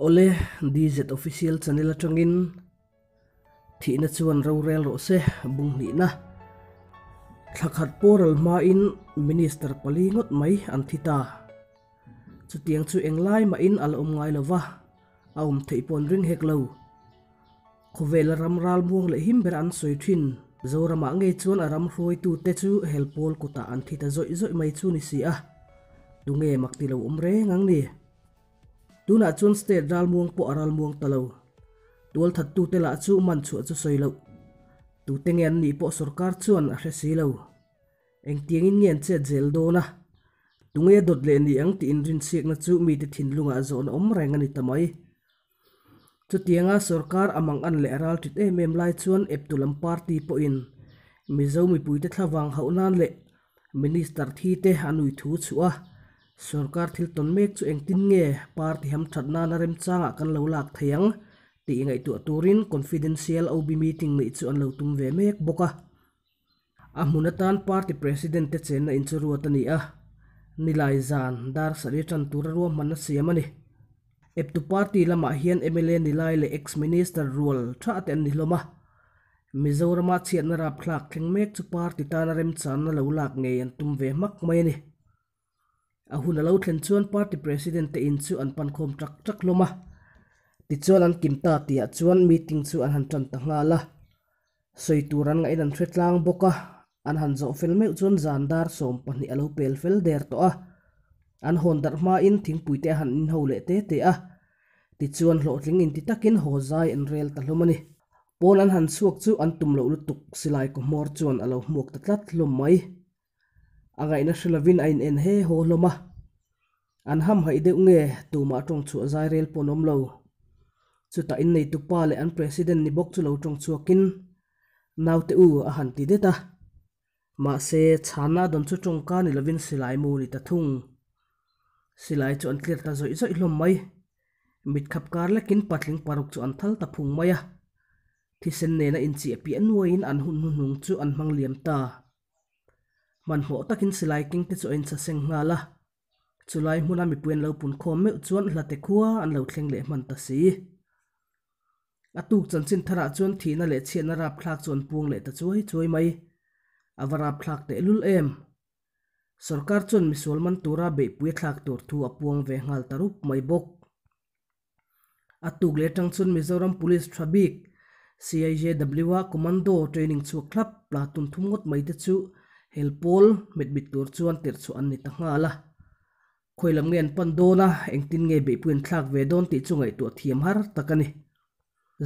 Awle, DZ Official channel atangin thihna chuan rorel rawh se bung hnihna. Thla khat pawral hmain Minister pali ngawt mai an thi ta. Chutiang chu englai mahin a la awm ngai lo va, a awm theih pawh an ring hek lo. Khawvela ram ral muang leh him ber an sawi thin. Zoramah ngei chuan a ram hruaitute chu hel pawl kutah an thi ta zawih zawih mai chu ni si a, tunge mak ti lo awm reng ang ni? Tunah chuan state ral muang pawh a ral muang ta lo. Tualthattute lah chu man chhuah chu sawi loh. Tute nge an nih pawh sorkar chuan a hre si lo. Engtiangin nge an chet zel dawn a? Tunge dawt leh ni ang tih inrinchhiakna chu mite thinlungah zawhna awm reng a ni ta mai. Chutianga sorkar a mang an leh a ral ṭit em em lai chuan eptu lam party pawhin Mizo mipuite thlavang hauh nan leh Minister thi te an ui thu chhuah a, sorkar thil tawn mek chu engtin nge party hamṭhat nana remchangah kan lo lak thei ang tih ngaihtuah turin confidential OB meeting neih chu an lo tum ve mek bawk a. A hmun atan party president te chenna in chu ruat a ni a, nilai zan dar sarih tan tura ruahmanna siam a ni. Eptu party lamah hian mla nilai leh ex-minister rual tha te an ni hlawm a, Mizorama chhiatna rapthlak thleng mek chu party tana remchanna lo lak ngei an tum ve hmak mai a ni. A hun a lo thlen chuan party president te in chu an pan khawm tak tak hlawm a, tichuan an kim ta tihah chuan meeting chu an han tan ta nghal a. Sawi tur an ngaih in an hre tlang bawk a, an han zawh fel meuh chuan zan dar 20 a lo pel fel der tawh a. An hawn darh hmain thingpui te a han inho leh te te a, tichuan hlawhtling inti takin haw zai an rel ta hlawm a ni. Pawn an han chhuak chu an tum loh lutuk silai kaw hmawr chuan a lo hmuak ta tlat hlawm mai. A ngaihna hre lovin a in en he haw hlawm a. An hamhaih deuh nge tumah tawng chhuah zai rel pawh an awm lo. Chutah inneitu pa leh an president ni bawk chu lo tawng chhuakin naute u a han ti det a. Mahse, chhanna a dawn chu tawngka ni lovin silai mu ni ta thung. Silai chu an clear ta zawih zawih hlawm mai. Mitkhap kar lekin patling paruk chu an thal ta phung mai a. Thisen nena inchiah piah nuaiin an hun hnuhnung chu an hmang liam ta. Hmanhmawh takin silai keng te chu a inchaseng nghal a, chulai hmuna mipui an lo pun khawm meuh chuan hlate khua an lo thleng leh hman ta si. A tuk chanchin tharah chuan thihna leh chhiatna rapthlak chu an puang leh ta chuai chuai mai. A va rapthlak tehlul em! Sorkar chuan misual man tura beihpui a thlak tur thu a puang ve nghal ta rup mai bawk. A tuk leh atang chuan Mizoram Police tha bik CIJW-a Commando training chhuak thlap platoon thum ngawt mai te chu hel pawl hmetmit tur chuan tirh chhuah an ni ta nghal a. Khawi lam nge an pan dawn a, engtin nge beihpui an thlak ve dawn tih chu ngaihtuah thiam har tak a ni.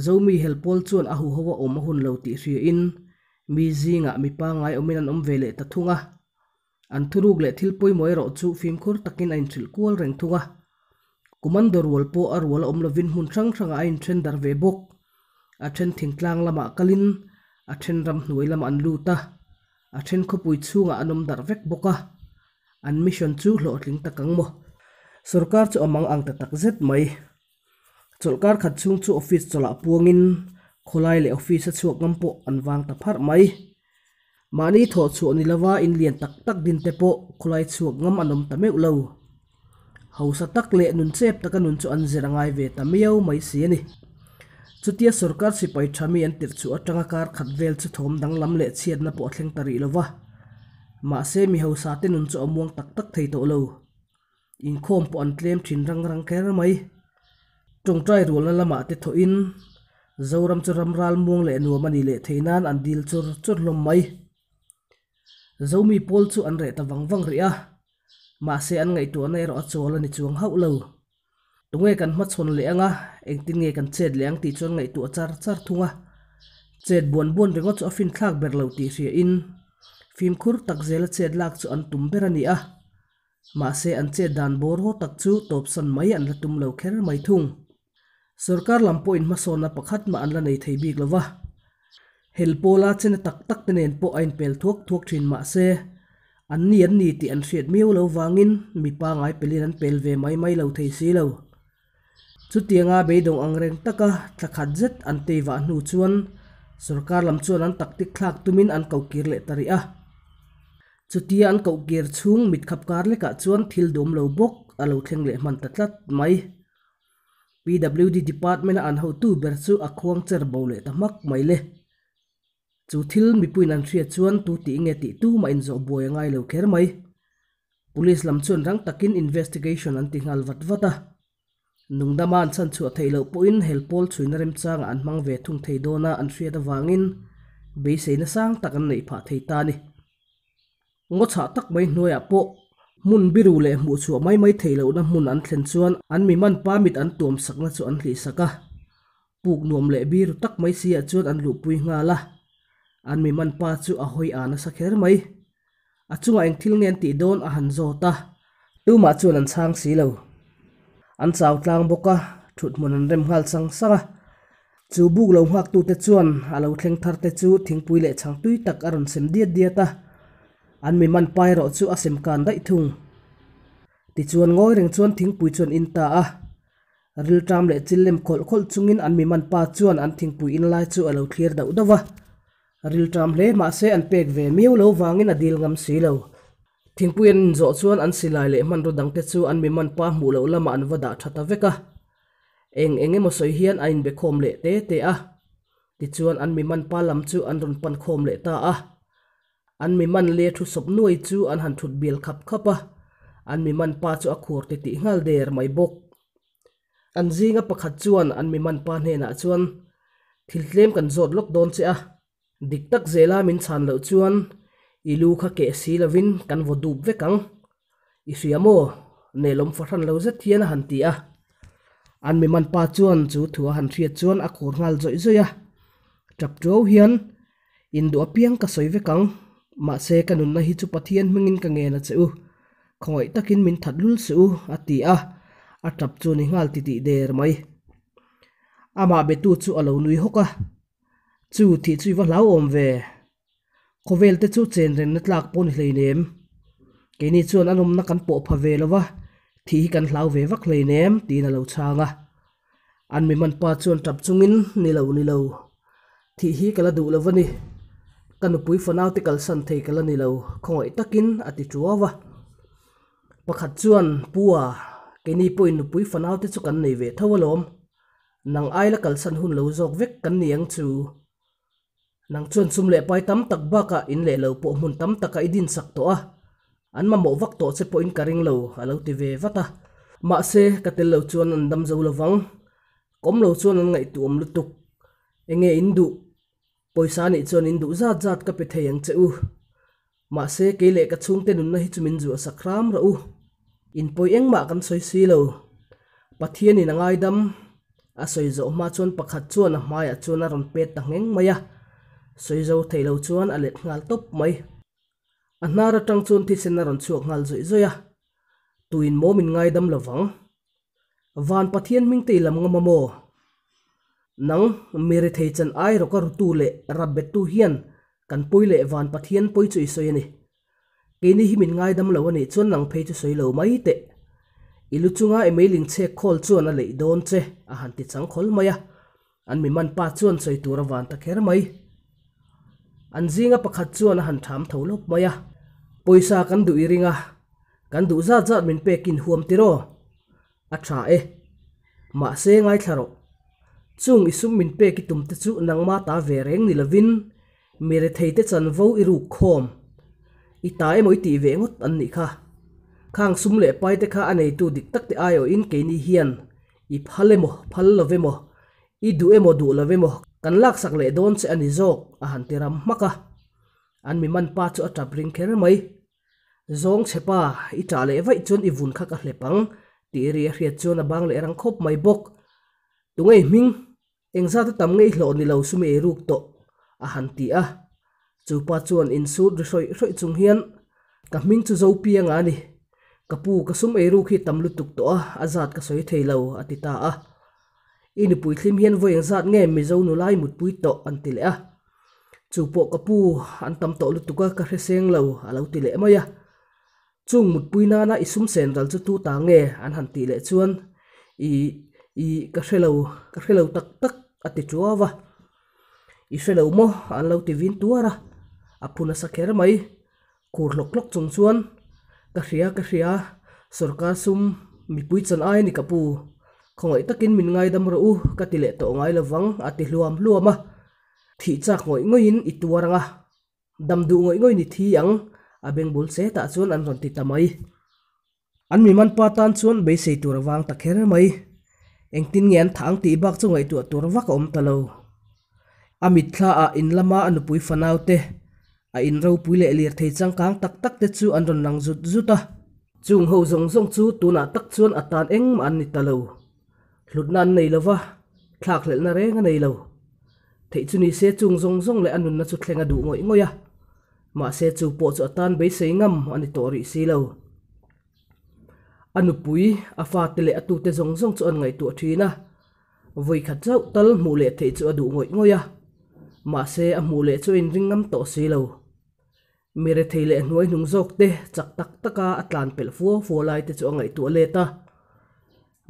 Zomi hel pawl chuan a huho a awm a hun lo tih hriain mi zingah mi pangngai awmin an awm ve leh ta thung a. An thuruk leh thil pawimawh erawh chu fimkhur takin a inhrilh kual reng thung a. Commando rual pawh a rual a awm lovin hmun hrang hrangah a inthen darh ve bawk. A then thingtlang lamah kalin a then ram hnuai lamah an lut a, a then khawpui chhungah an awm darh vek bawk a. An mission chu hlawhtling tak ang maw? Sorkar chu a mang ang ta tak zet mai. Chawlhkar khat chhung chu office chawlhah puangin khawlai leh office a chhuak ngam pawh an vang ta pharh mai. Mahni thawh chhuah ni lova in lian tak tak din te pawh khawlai chhuak ngam an awm ta meuh lo. Hausa tak leh nun chep taka nun chu an zir a ngai ve ta miau mai si a ni. Chutia sorkar sipai tha mi an tirh chhuah atanga kar khat vel chu thawm danglam leh chhiatna pawh a thleng ta rih lova. Mahse mi hausa te nun chu a muang tak tak thei tawh lo. Inkhawm pawh an tlem thin rang rang kher mai. Tawngtai rualna lamah te thawhin Zoram chu ram ral muang leh nuam a nih leh theih nan an dil chur chur hlawm mai. Zomi pawl chu an reh ta vang vang rih a, mahse an ngaihtuahna erawh a chawl a ni chuang hauh lo. Tunge kan hmachhawn leh anga, engtin nge kan chet leh ang tih chuan ngaihtuah char char thung a. Chet buan buan ringawt chu a finthlak ber lo tih hriain fimkhur tak zela chet lak chu an tum ber a ni a. Mahse an chet dan bawr haw tak chu tawpsan mai an la tum lo kher mai thung. Sorkar lam pawhin hmasawnna pakhat mah an la nei thei bik lo va. Hel pawla chena tak tak te nen pawh a inpel thuak thuak thin mahse an ni an ni tih an hriat miau lo vangin mi pangai pelin an pel ve mai mai lo thei si lo. Chutianga beidawng ang reng taka thla khat zet an tei vah hnu chuan sorkar lam chuan an taktik thlak tumin an kokir leh ta rih a. Chutia an kohkir chhung mitkhap kar lekah chuan thil dawm lo bawk a lo thleng leh hman ta tlat mai. PWD department-a an hotu ber chu a khuang cher bo leh ta hmak mai le. Chu thil mipuiin an hriat chuan tu tih nge tih tumah inzawh buai a ngai lo kher mai. Police lam chuan rang takin investigation an ti nghal vat vat a. Nungdama an chhanchhuah theih loh pawhin hel pawl chhuina remchangah an hmang ve thung thei dawn a an hriat avangin beiseina sang tak an neih phah thei ta a ni. Ngaw chhah tak mai hnuaiah pawh hmun biru leh hmuhchhuah mai mai theih lohna hmun an thlen chuan an mi man pa mit an tuam sakna chu an hlih sak a. Puk nuam leh biru tak mai si ah chuan an luhpui nghal a. An mi man pa chu a hawi a nasa kher mai. A chungah eng thil nge an tih dawn a han zawt a. Tumah chuan an chhang si lo. An chau tlang bawk a, thut hmun an rem nghal sang sang a. Chu buk lo nghaktute chuan a lo thleng thar te chu thingpui leh chhang tui tak a rawn sem diat diat a. An mi man pa erawh chu a sem kan daih thung. Tichuan ngawi reng chuan thingpui chu an in ta a. Rilṭam leh chil lem khawlh khawlh chungin an mi man pa chuan an thingpui in lai chu a lo thlir dauh dauh a. Rilṭam hle mahse an pek ve miau lo vangin a dil ngam si lo. Thingpui an inzawh chuan an silai leh hmanraw dangte chu an mi man pa hmuh loh lamah an va dah ṭha ta vek a. Eng eng emaw sawi hian a inbe khawm leh te te a. Tichuan an mi man pa lam chu an rawn pan khawm leh ta a. An mi man le thu sawp nuai chu an han thut bial khap khap a. An mi man pa chu a khur ti tih nghal der mai bawk. An zinga pakhat chuan an mi man pa hnenah chuan, Thil tlem kan zawt lawk dawn che a. Dik tak zela min chhan loh chuan i lu kha keh si lovin kan vaw dup vek ang. I hria maw? Nelawm fahran lo zet hian a han ti a. An mi man pa chuan chu thu a han hriat chuan a khur nghal zawih zawih a. Tap tuau hian, Induh apiang ka sawi vek ang. Mahse ka nunna hi chu Pathian hmingin ka ngen a che u. Khawngaih takin min that lul suh u, a ti a. A tap chu ni nghal titih der mai. Amah betu chu a lo nui hawk a. Chu thih chu i va hlauhawm ve. Khawvel te chu chen rengna tlak pawh ni hleinem. Keini chuan a nawmna kan pawh pha ve lo va, thih hi kan hlau ve vak hleinem, tiin a lo chhang a. An mi man pa chuan tap chungin, Ni lo, ni lo. Thih hi ka la duh lo va ni. Ka nupui fanau te kalsan thei ka la ni lo, khawngaih takin a ti tuau a. Pakhat chuan, Pu a, keini pawhin nupui fanau te chu kan nei ve tho alawm. Nang ai la kalsan hun lo zawk vek kan ni ang chu. Nang chuan sum leh pai tam tak bakah in leh lo pawh hmun tam takah i dinsak tawh a, an mamawh vak tawh che pawhin ka ring lo, a lo ti ve vat a. Mahse, ka tel lo chuan an dam zo lovang. Ka awm lo chuan an ngaihtuah awm lutuk. Enge in duh? Pawisa nih chuan in duh zat zat ka pe thei ang che u. Mahse, kei leh ka chhungte nunna hi chu min zuahsak hram rawh u. In pawi engmah kan sawi si lo. Pathianin a ngaidam. A sawi zawh hma chuan pakhat chuan a hmaiah chuan a rawn pet ta ngheng mai a. Sawi zo thei lo chuan a let nghal tawp mai. A hnar atang chuan thisen a rawn chhuak nghal zawih zawih a. Tuin maw min ngaidam lo vang? Van Pathian hming te i lam ngam a maw? Nang, mi rethei chan ai rawka rutu leh rap bettu hian kan pawi leh Van Pathian pawi chu i sawi a ni. Keini hi min ngaidam lo a nih chuan nang phei chu sawi lo mai teh. I lu chunga i meiling chhek khawl chuan a leih dawn che, a han ti chang khawl mai a. An mi man pa chuan sawi tur a van ta kher mai. An zinga pakhat chuan a han tham tho lawp mai a. Pawisa kan duh i ring a, kan duh zat zat min pekin huam tiraw? A tha e. Mahse ngaithla rawh. Chung i sum min pek i tum te chu nangma ta ve reng ni lovin mi rethei te chanvo i ruk khawm. I ta emaw i tih ve ngawt an nih kha. Khang sum leh pai te kha a neitu dik tak te aiawhin keini hian I phal emaw, phal lo emaw, i duh emaw duh lo emaw, kan laksak leh dawn che a ni zawk, a han ti ram hmak a. An mi man pa chu a tap ring kher mai. Zawng che pa, i tah leh vaih chuan i vun kha ka hlep ang, tih ri a hriat chuan a bang leh rang khawp mai bawk. Tungei hming? Engzat a tam nge i hlawh ni lo sumi ei ruk tawh? a han ti a. Chu pa chuan insut ri hrawih hrawih chung hian, Ka hming chu Zopianga a ni. Ka pu, ka sum ei ruk hi tam lutuk tawh a, a zat ka sawi thei lo, a ti ta a. I nupui thlim hian vawi engzat nge Mizo nula i mutpui tawh? an ti leh a. Chu pawh ka pu, an tam tawh lutuk a, ka hre seng lo, a lo ti leh mai a. Chung mutpui nana i sum sen ral chu tu ta nge an han tih leh chuan i i ka hre lo, ka hre lo tak tak a ti tuau a. I hre lo maw an lo ti vin tuar a, a phu nasa kher mai. Khur hlawk hlawk chung chuan ka hria ka hria sorkar sum mipui chan ai a ni ka pu. Khawngaih takin min ngaidam rawh u, ka ti leh tawh ngai lovang, a ti hluam hluam a. Thih chak ngawih ngawihin i tuar ang a, dam duh ngawih ngawihin i thi ang, a beng bul chetah chuan an rawn ti ta mai. An mi man pa tan chuan beisei tur a vang ta kher mai. Engtin nge an thah ang tih bak chu ngaihtuah tur vak a awm ta lo. A mitthla ah in lama a nupui fanau te, a in ropui leh lirthei changkang tak tak te chu an rawn lang zut zut a. Chung ho zawng zawng chu tunah tak chuan a tan engmah an ni ta lo. Hlutna an nei lo va, thlakhlelhna reng a nei lo. Theih chu ni se chung zawng zawng leh a nunna chu thleng a duh ngawih ngawih a. Mahse chu pawh chu a tan beisei ngam a ni tawh rih si lo. A nupui, a fate leh a tute zawng zawng chu an ngaihtuah thin a. Vawi khat chauh tal hmuh leh theih chu a duh ngawih ngawih a. Mahse a hmuh leh chu a inring ngam tawh si lo. Mi rethei leh hnuai hnung zawk te chak tak taka a tlan pelh fua fua lai te chu a ngaihtuah let a.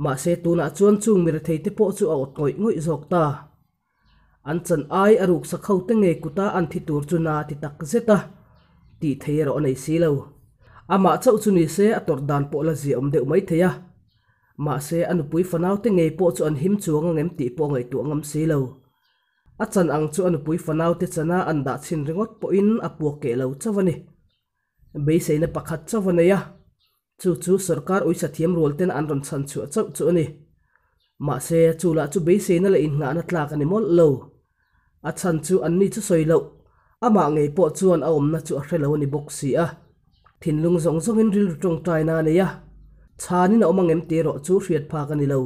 Mahse tunah chuan chung mi rethei te pawh chu a awt ngawih ngawih zawk ta. An chan ai a ruksak ho te ngei kuta an thi tur chu na ti tak zet a, tih thei erawh a nei si lo. Amah chauh chu ni se a tawrh dan pawh la ziaawm deuh mai thei a. Mahse a nupui fanau te ngei pawh chu an him chuang angem tih pawh a ngaihtuah ngam si lo. A chan ang chu a nupui fanaute chana an dah chhin ringawt pawhin a puak keh lo chauh a ni. Beiseina pakhat chauh a nei a, chu chu sorkar uisa thiam rual ten an rawn chhan chhuah chauh chu a ni. Mahse, chu lah chu beiseina leh innghahna tlak a ni mawlh lo. A chhan chu anni chu sawi loh, amah ngei pawh chuan a awmna chu a hre lo a ni bawk si a. Thinlung zawng zawngin rilru tawngtaina a nei a, chhanin a awm angem tih erawh chu hriat phak a ni lo.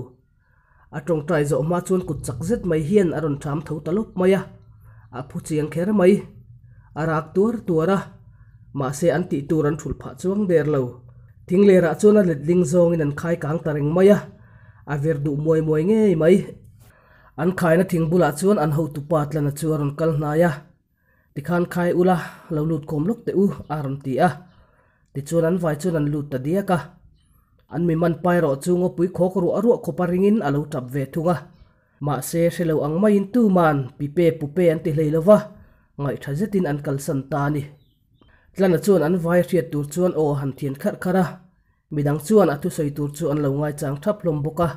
A tawngtai zawh hma chuan kut chak zet mai hian a rawn ṭham tho ta lawp mai a, a phu chiang kher mai. A rak tuar tuar a, mahse an tih tur an ṭhulh phah chuang der lo. Thinglerah chuan a letling zawngin an khai kang ta reng mai a, a vir duh muai muai ngei mai. An khaina thing bulah chuan an hotupa tlana chu a rawn kal hnai a, Tikhan khai ula, lo lut khawm lawk teh u, a rawn ti a. Tichuan an vai chuan an lut ta diak a. An mi man pai rawh chu ngawpui khawk ruah ruah khawpa ringin a lo tap ve thung a. Mahse, hre lo ang maiin tuman pipe pupe an ti hlei lo va, ngaihtha zetin an kalsan ta a ni. Tlana chuan an vai hriat tur chuan aw a han thian kharh kharh a, midang chuan a thusawi tur chu an lo ngaichang thap hlawm bawk a.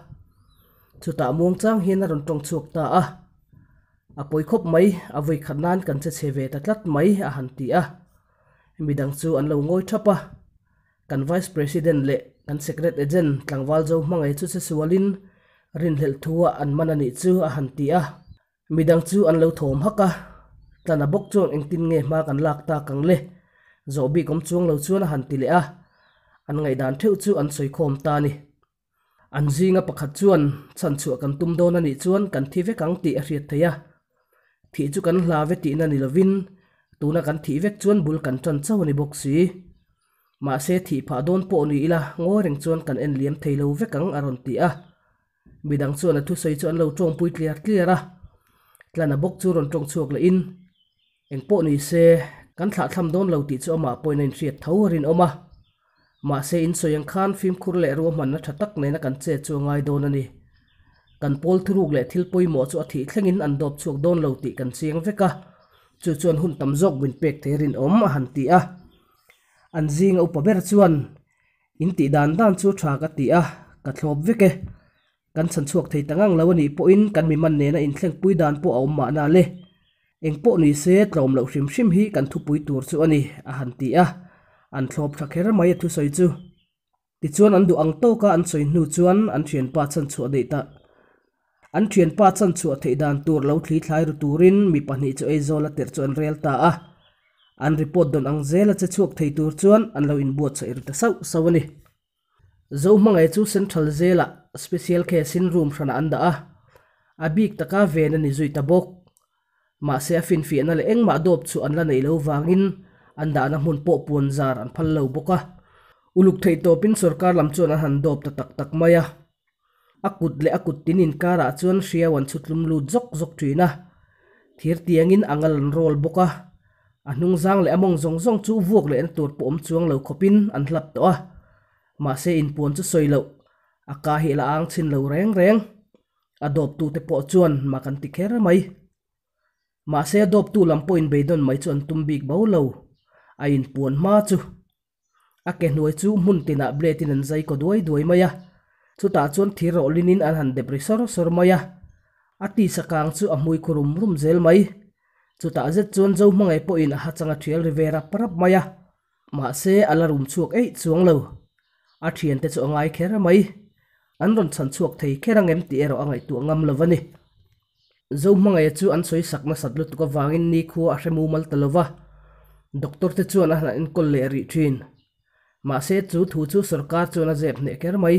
Chutah muangchang hian a rawn tawng chhuak ta a. A pawi khawp mai, a vawi khat nan kan che chhe ve ta tlat mai, a han ti a. Midang chu an lo ngawi thap a. Kan Vice President leh kan Secret Agent tlangval zo hmangaih chu che sualin rinhlelh thu ah an man a nih chu, a han ti a. Midang chu an lo thawm hak a. Tlana bawk chuan engtin nge hma kan lak tak ang le? Zawh bik awm chuang lo chuan a han ti leh a. An ngaihdan theuh chu an sawi khawm ta a ni. An zinga pakhat chuan chhan chhuah kan tum dawn a nih chuan kan thi vek ang tih a hriat theih a. Thih chu kan hla ve tihna ni lovin tuna kan thih vek chuan bul kan tan chauh a ni bawk si. Mahse thih phah dawn pawh ni ila ngawi reng chuan kan en liam thei lo vek ang a rawn ti a. Midang chuan a thusawi chu an lo tawngpui tliar tliar a. Tlana bawk chu rawn tawng chhuak lehin Eng pawh ni se, kan thlahthlam dawn lo tih chu amah pawhin a inhriat tho a rinawm a. Mahse, insawi ang khan fimkhur leh ruahmanna tha tak nena kan chet chu a ngai dawn a ni. Kan pawl thuruk leh thil pawimawh chu a thih thlengin an dawp chhuak dawn lo tih kan chiang vek a, chu chuan hun tam zawk min pek thei rinawm a han ti a. An zinga upa ber chuan, In tih dan dan chu tha ka ti a, ka thlawp vek e. Kan chhan chhuak thei ta ngang lo a nih pawhin kan mi man nena inthlengpui dan pawh a awm mahna le. Eng pawh ni se tlawm loh hrim hrim hi kan thupui tur chu a ni, a han ti a. An thlawp tha kher mai a thusawi chu. Tichuan an duh ang tawka an sawi hnu chuan an thianpa chhan chhuah daih ta. An thianpa chhan chhuah theih dan tur lo thli thlai ru turin mi pahnih chu Aizawl a tirh chu an rel ta a. An report dawn ang zela che chhuak thei tur chuan an lo inbuatsaih ru ta sauh sauh a ni. Zohmangaih chu Central Jail-ah Special Case-in room hranah an dah a, a bik taka ven a ni zui ta bawk. Mahse a finfiahna leh engmah dawp chu an la neih lo vangin an dahna hmun pawh puan zar an phal lo bawk a. Uluk theih tawpin sorkar lam chuan an han dawp ta tak tak mai a. A kut leh a kut tin inkarah chuan hriau an chhutlum lut zawk zawk thin a. Thir tiangin a ngal an rawl bawk a. A hnung zang leh a mawng zawng zawng chu vuak lehna tur pawh awm chuang lo khawpin an hlap tawh a. Mahse inpuan chu sawi loh, a ka hi la ang chhin lo reng reng. A dawptute pawh chuan mak an ti kher mai. Mahse a dawptu lam pawhin beidawn mai chu an tum bik bo lo. A inpuan hma chu. A ke hnuai chu hmun tinah blade in an zai kaw duai duai mai a. Chutah chuan thir rawhlinin an han dep ri sawr sawr mai a, a tisa kang chu a hmui khu rum rum zel mai. Chutah zet chuan Zo hmangaih pawhin a hachang a thial ri ve rap rap mai a, mahse a la rum chhuak eih chuang lo. A thiante chu a ngai kher mai. An rawn chhan chhuak thei kher ang em tih erawh a ngaihtuah ngam lo a ni. Zo hmangaih chu an sawi sak nasat lutuk avangin nikhua a hre mumal ta lo va, doctor te chuan a han enkawl leh rih thin. Mahse chu thu chu sorkar chuan a zep hneh kher mai.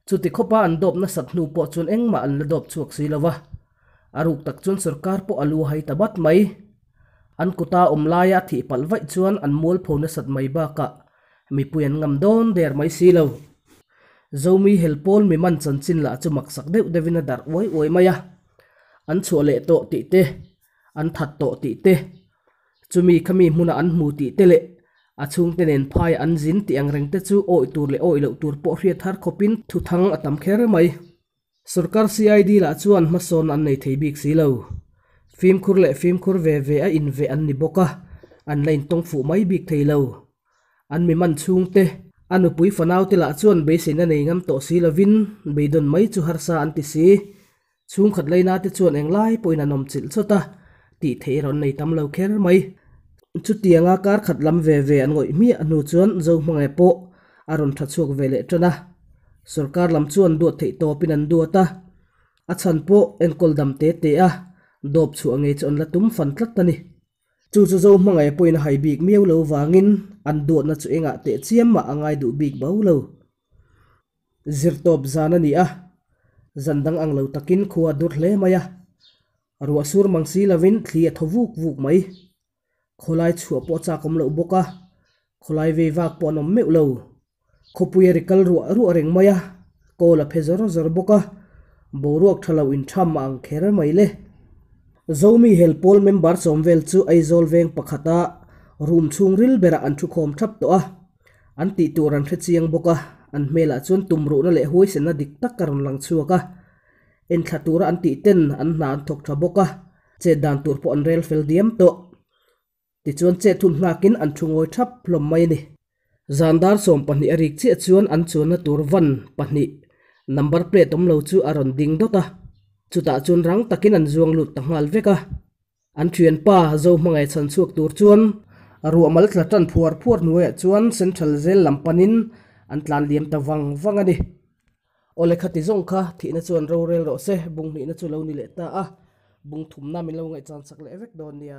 Chuti khawpa an dawp nasat hnu pawh chuan engmah an la dawp chhuak si lo va, a ruk tak chuan sorkar pawh a lu a hai ta bat mai. An kuta awm laia a thih palh vaih chuan an mualpho nasat mai bakah mipui an ngam dawn der mai si lo. Zomi helpawl mi man chanchin lah chu maksak deuh deuhin a darh uai uai mai a, an chhuah leh tawh tih te, an that tawh tih te, Chumi khami hmuna an hmu tih te leh a chhungte nen phaiah an zin tih ang reng te chu awih tur leh awih loh tur pawh hriat har khawpin thuthang a tam kher mai. Sorkar CID lah chuan hmasawn an nei thei bik si lo. Fimkhur leh fimkhur ve ve a inveh an ni bawk a, an la intawng fuh mai bik thei lo. An mi man chhungte, a nupui fanaute lah chuan beiseina nei ngam tawh si lovin beidawn mai chu harsa an ti si. Chhungkhat laina te chuan englai pawhin an awm chilh chawt a, tih theih erawh an nei tam lo kher mai. Chutianga kar khat lam ve ve an ngawih hmiah hnu chuan Zohmangaih pawh a rawn tha chhuak ve leh tan a. Sorkar lam chuan duat theih tawpin an duat a, a chhan pawh enkawl dam te te a, dawp chhuah ngei chu an la tum fan tlat a ni. Chu chu Zohmangaih pawhin a hai bik miau lo vangin an duatna chu engah teh chiam mah a ngai duh bik bo lo. Zirtawp zan a ni a, zan dang ang lo takin khua a dur hle mai a, ruah sur mang si lovin thli a thaw vuk vuk mai. Khawlai chhuah pawh a chak awm loh bawk a, khawlai vei vak pawh an awm meuh lo. Khawpui a ri kal ruah ruah reng mai a, kawl a phe zawr zawr bawk a, boruak tha lo intham a ang kher mai le. Zomi hel pawl member sawm vel chu Aizawl veng pakhata room chhungril berah an thukhawm thap tawh a. An tih tur an hre chiang bawk a, an hmelah chuan tumruhna leh huaisenna dik tak a rawn lang chhuak a. Enthla tura an tih ten an hna an thawk tha bawk a, chet dan tur pawh an rel fel diam tawh. Tichuan chet hun nghakin an thu ngawi thap hlawm mai a ni. Zan dar 20 a rik chiah chuan an chuanna tur van pahnih number plate awm lo chu a rawn ding dawt a, chutah chuan rang takin an zuang lut ta nghal vek a. An thianpa Zohmangaih chhan chhuak tur chuan ruah mal tla tan phuar phuar hnuaiah chuan Central Jail lam panin an tlan liam ta vang vang a ni. Awle khati zawng kha thihna chuan rorel rawh se, bung hnihna chu lo ni leh ta a, bung thumna min lo ngaihchan sak leh vek dawn nia.